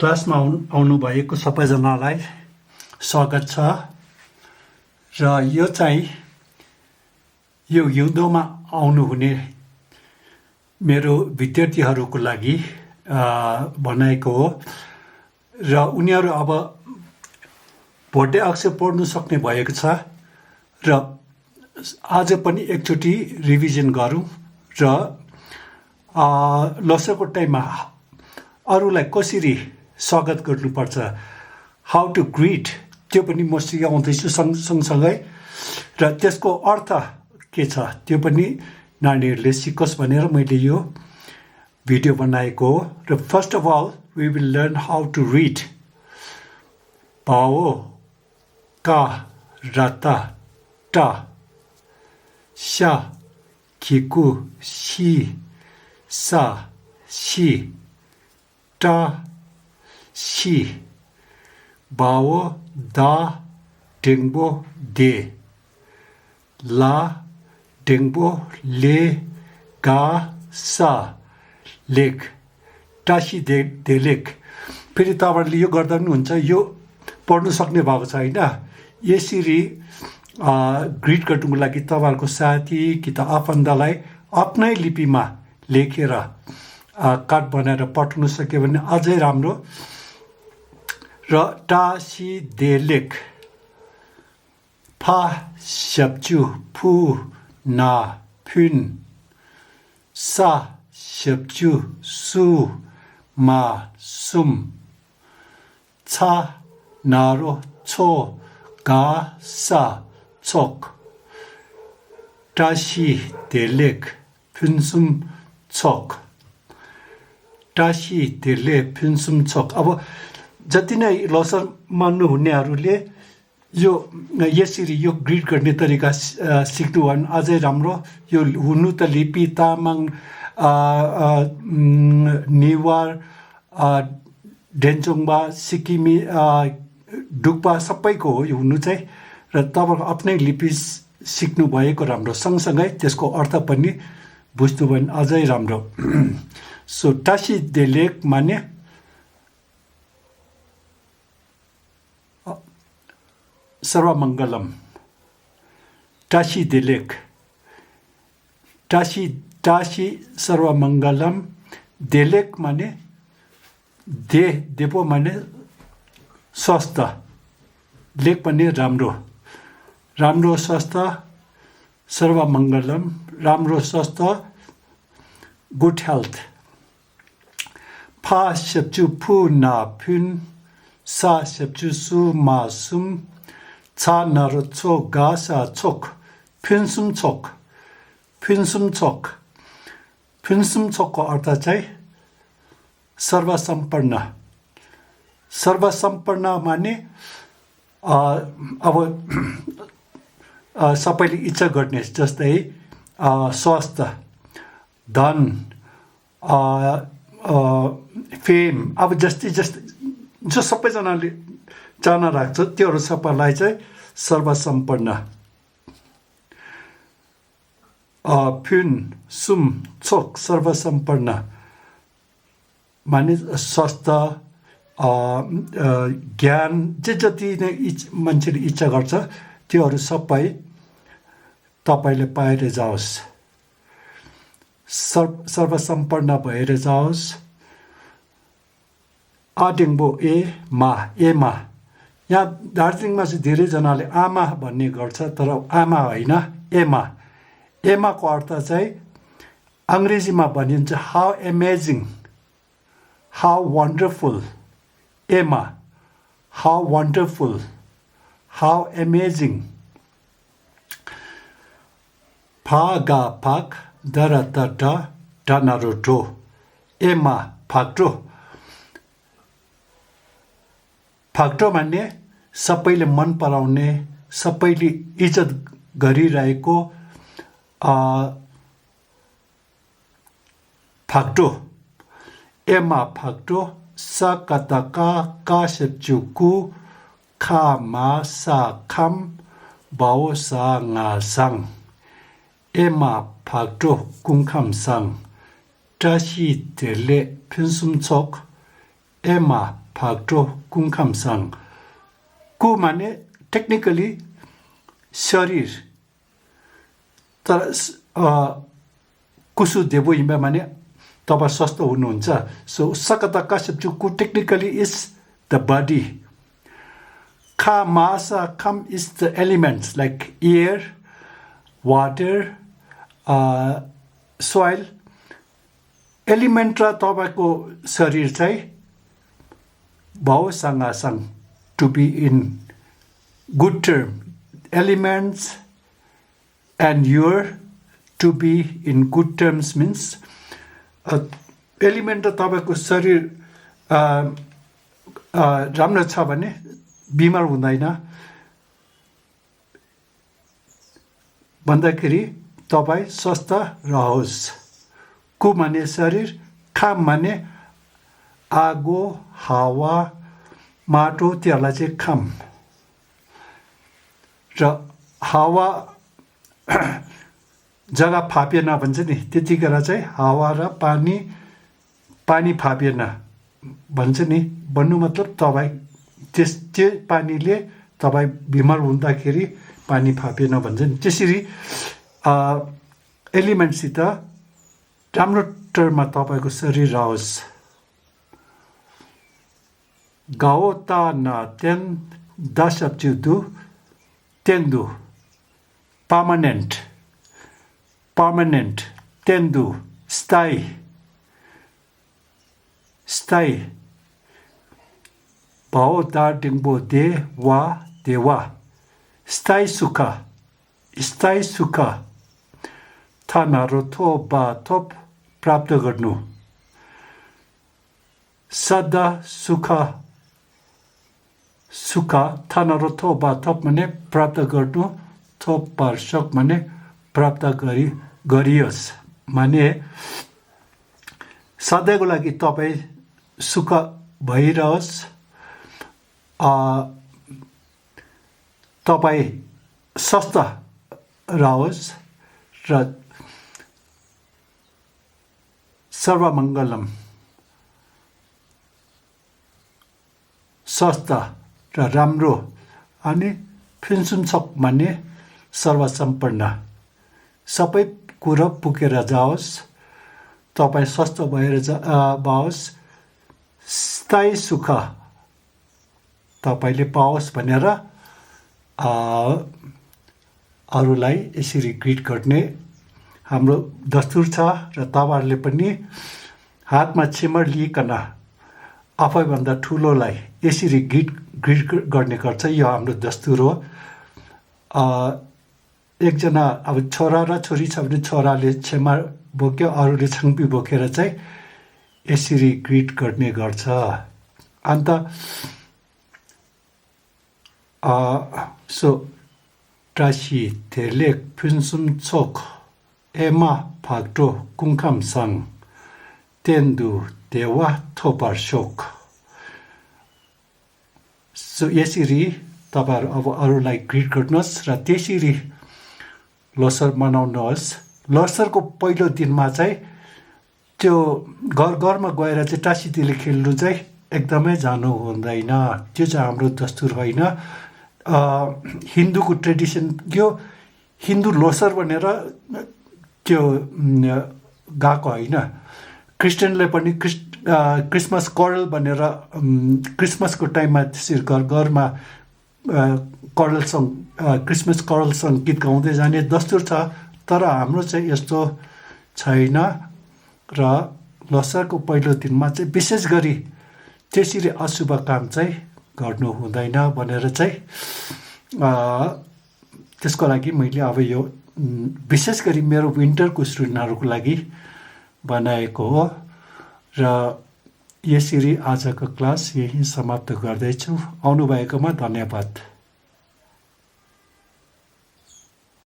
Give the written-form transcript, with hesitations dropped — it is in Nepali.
क्लासमा आउनुभएको सबैजनालाई स्वागत छ र यो चाहिँ यो हिउँदोमा आउनुहुने मेरो विद्यार्थीहरूको लागि बनाएको हो र उनीहरू अब भोटे अक्षर पढ्नु सक्ने भएको छ र आज पनि एकचोटि रिभिजन गरौँ र लसरको टाइममा अरूलाई कसरी स्वागत गर्नुपर्छ हाउ टु ग्रिट त्यो पनि म सिकाउँदैछु सँगसँगै र त्यसको अर्थ के छ त्यो पनि नानीहरूले सिकोस् भनेर मैले यो भिडियो बनाएको हो र first of all we will learn how to read पाओ का राता टा सा खिकु सी सा सी टा सी बाओ दा डेंगबो दे ला डेंगबो ले गा सा लेख टासी दे लेख फेरि तपाईँहरूले यो गर्दा पनि हुन्छ यो पढ्नु सक्ने भएको छ होइन यसरी ग्रिट गर्नुको लागि तपाईँहरूको साथी कि त आफन्तलाई आफ्नै लिपिमा लेखेर कार्ड बनाएर पठाउन सक्यो भने अझै राम्रो र टासी दे लेख फा स्याप्चु फु ना फिन सा स्याप्चु सु मा सुम चा नारो छो गा सा चोक टासी दे लेख फिन्सुम चोक टासी देले फिन्सुम चोक अब जति नै लसर मान्नुहुनेहरूले यो यसरी यो ग्रिट गर्ने तरिका सिक्नु भने अझै राम्रो यो हुनु त लिपि तामाङ नेवार डेन्चोङबा सिक्किमी डुक्पा सबैको हो यो हुनु चाहिँ र तपाईँको आफ्नै लिपि सिक्नु भएको राम्रो सँगसँगै त्यसको अर्थ पनि बुझ्नु भयो भने अझै राम्रो सो टासी दे लेख माने सर्वमङ्गलम टासी दे लेख टासी सर्वमङ्गलम दे लेख माने देपो माने स्वस्थ लेख पनि राम्रो स्वस्थ सर्वमङ्गलम राम्रो स्वस्थ गुड हेल्थ फा सेप्चु फु ना फिन सा सेप्चु सु मा सुम चा नारो छो गा सा चोक फिन्सुम चोकको अर्थ चाहिँ सर्वसम्पन्न माने अब सबैले इच्छा गर्ने जस्तै स्वास्थ्य धन फेम अब जस्तै जो सबैजनाले चाहना राख्छ त्योहरू सबैलाई चाहिँ सर्वसम्पन्न फिन सुम चोक सर्वसम्पन्न माने स्वास्थ्य ज्ञान जति नै मान्छेले इच्छा गर्छ त्योहरू सबै तपाईँले पाएर जाओस् सर्वसम्पन्न भएर जाओस् आडेङ्बो एमा यहाँ दार्जिलिङमा चाहिँ धेरैजनाले आमा भन्ने गर्छ तर आमा होइन एमाको अर्थ चाहिँ अङ्ग्रेजीमा भनिन्छ हाउ एमेजिङ हाउ वन्डरफुल एमा हाउ वन्डरफुल हाउ एमेजिङ फा गा फाक दरा टा डानारो डो एमा फाक्टो भन्ने सबैले मन पराउने सबैले इज्जत गरिरहेको फाक्टो एमा फाक्टो सा कतका का सेप्चुकु खा मा सा खम बाओ सा nga sang एमा फाक्टो कुंखाम sang tashi tele pinsum chok ema फाक्टो कुङखामसाङ कु माने टेक्निकली शरीर तर कुसु देबो हिँड्दा माने तपाईँ स्वस्थ हुनुहुन्छ सो सकता कासेप्चु कु टेक्निकली इज द बडी खा मासा खम is the elements like air water soil element र तपाईँको शरीर चाहिँ भावसँगासँग to be in good term elements and your to be in good terms means element र तपाईँको शरीर राम्रो छ भने बिमार हुँदैन भन्दाखेरि तपाईँ स्वस्थ रहोस् कु माने शरीर खाम माने आगो हावा माटो त्यसलाई चाहिँ खाम र हावा जग्गा फापिएन भन्छ नि त्यतिखेर चाहिँ हावा र पानी फापिएन भन्छ नि भन्नु मतलब तपाईँ त्यो पानीले तपाईँ बिमार हुँदाखेरि पानी फापिएन भन्छ नि त्यसरी एलिमेन्टसित राम्रो टर्ममा तपाईँको शरीर रहोस् गाओ ता न त्यन दशब्जुदु त्यन्दु permanent tendu stay bao da dingbo de wa dewa stay sukha थानारो बा थोप प्राप्त गर्नु सदा सुख थानारो बा थोप माने प्राप्त गर्नु थोप पार्शक माने प्राप्त गरियोस् माने सधैँको लागि तपाईँ सुख भइरहोस् तपाईँ स्वस्थ रहोस् र सर्वमङ्गलम स्वस्थ र राम्रो अनि फिन्सुमछक माने सर्वसम्पन्न सबै कुरा पुगेर जाओस् तपाईँ स्वस्थ भएर जाओस् स्थायी सुख तपाईँले पाओस् भनेर अरूलाई यसरी ग्रिट गर्ने हाम्रो दस्तुर छ र तपाईँहरूले पनि हातमा छिमर लिइकन आफैभन्दा ठुलोलाई यसरी ग्रिट गर्ने गर्छ यो हाम्रो दस्तुर हो एकजना अब छोरा र छोरी छ भने छोराले छेमा बोक्यो अरूले छङ्पी बोकेर चाहिँ यसरी ग्रिट गर्ने गर्छ अन्त सो ट्रासी तेलेक फिन्सुम चोक एमा फाक्टो कुङखामसाङ तेन्दु देवा थोपार शोक सो यसरी तपाईँहरू अब अरूलाई ग्रिट गर्नुहोस् र त्यसरी लोसर मनाउनुहोस् लोसरको पहिलो दिनमा चाहिँ त्यो घरमा गएर चाहिँ टाँसीतिले खेल्नु चाहिँ एकदमै जानु हुँदैन त्यो चाहिँ हाम्रो दस्तुर होइन हिन्दूको ट्रेडिसन यो हिन्दू लोसर भनेर त्यो गएको होइन क्रिस्चियनले पनि क्रिसमस करल भनेर क्रिसमसको टाइममा त्यसरी घरमा करल सङ क्रिसमस करल सङ गीत गाउँदै जाने दस्तुर छ तर हाम्रो चाहिँ यस्तो छैन र लोसरको पहिलो दिनमा चाहिँ विशेष गरी त्यसरी अशुभ काम चाहिँ गर्नु हुँदैन भनेर चाहिँ त्यसको लागि मैले अब यो विशेष गरी मेरो विन्टरको स्टुडेन्टहरूको लागि बनाएको हो र यसरी आजको क्लास यही समाप्त गर्दैछु आउनुभएकोमा धन्यवाद